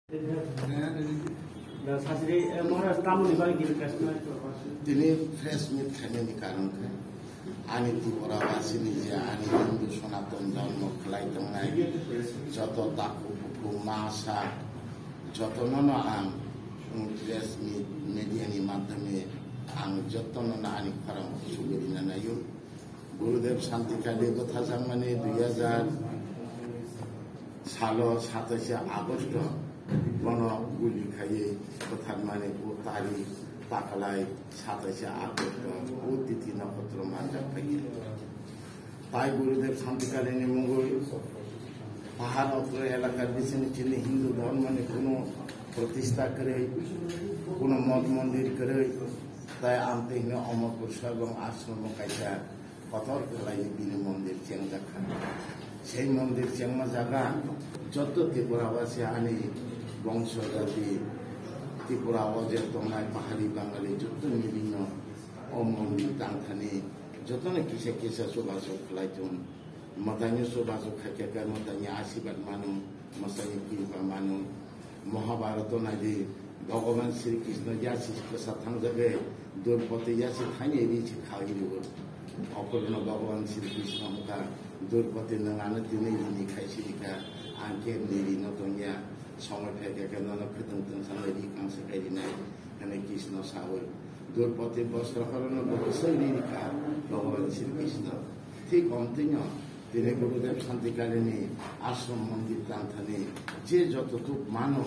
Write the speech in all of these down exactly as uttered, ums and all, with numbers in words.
Tini press meet khainani karon khe ani Tripura wasini je ani Hindu Sonaton dhormo khlai tongnai joto takhuk bukhuk masa jotono no ang press meet media ni madhyome ang jotono no ani khorang sugurina naio. Gurudev Santikali bwthajakmani dui hajar salo satais Agosto bono guli khaiwi bwtharmani o tarik takalai satais Agosto o tithi nokotro manjak phaikha. Tai Gurudev Santikalini mungwi pahar otro elakar bising chini Hindu dhormoni kuno protista kwrwi, kuno mod mondir kwrwi, tai amtwi hino Amarpur Soibong ashromo kaisa kotor khlaiwi bini mondir chengjak kha. Sei mondir chengma jaga joto Tripura wasi ani bongso jati Tripura o je tongnai pahari Bangali joto milino o mondir tangthani jotono kisa kisa chubachu khlai thung. Mwtaini chubachu khaikha khe mwtaini asirwad manu, mwtaini kiripa manu. Mahabharata naidi, Bhagavan Sri Krishna yasi kwsa thangjagwi Draupadi yasi thaini ri se kha hiribo. Ophurno Bhagavan Sri Krishna hwnkha, Draupadi nwng ano tini rini khai sirikha, ang khe nini rino tongya, somoi phaikha khe nono khwtwng twngsanai ri kangsa khai rinai, hwnwi Krishna saui. Draupadi bostro horono bo bwsai ri rikha Bhagavan Sri Krishna. Thik omtwino tini Gurudev Santikalini ashram mondir tangthani je joto tuk mano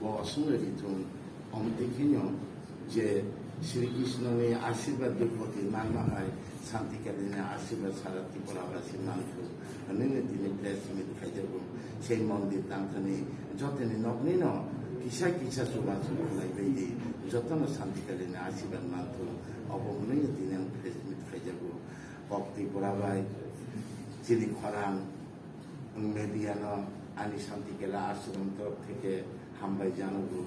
bo osongno rithung. Omtwi kheno je Sri Krishnoni asirwad Draupadi manma hai Santikalini asirwad sara Tripura basi manthung. Hwnwi tini press meet khaijago. Sei mondir tangthani jotoni noknino kisa kisa chubachu khlai baidi jotono Santikalini asirwad manthung. Obo hwnwi tini ang press meet khaijago. Kok Tripura bai chini khorang media no ani Santikali ashram torop theke hambai janago.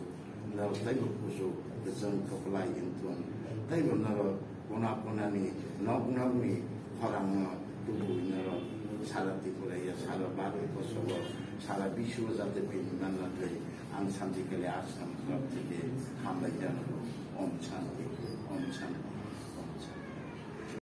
Norok taibo kuchuk kwchwng kwplai wngthung. Taibo norok kona konani nok nokni khorangno tubui norok sara Tripura ya sara Bharat borsogo sara biswo jate pini manna twi ang Santikali ashram torop theke hambai janago. Om Shanti, Om Shanti.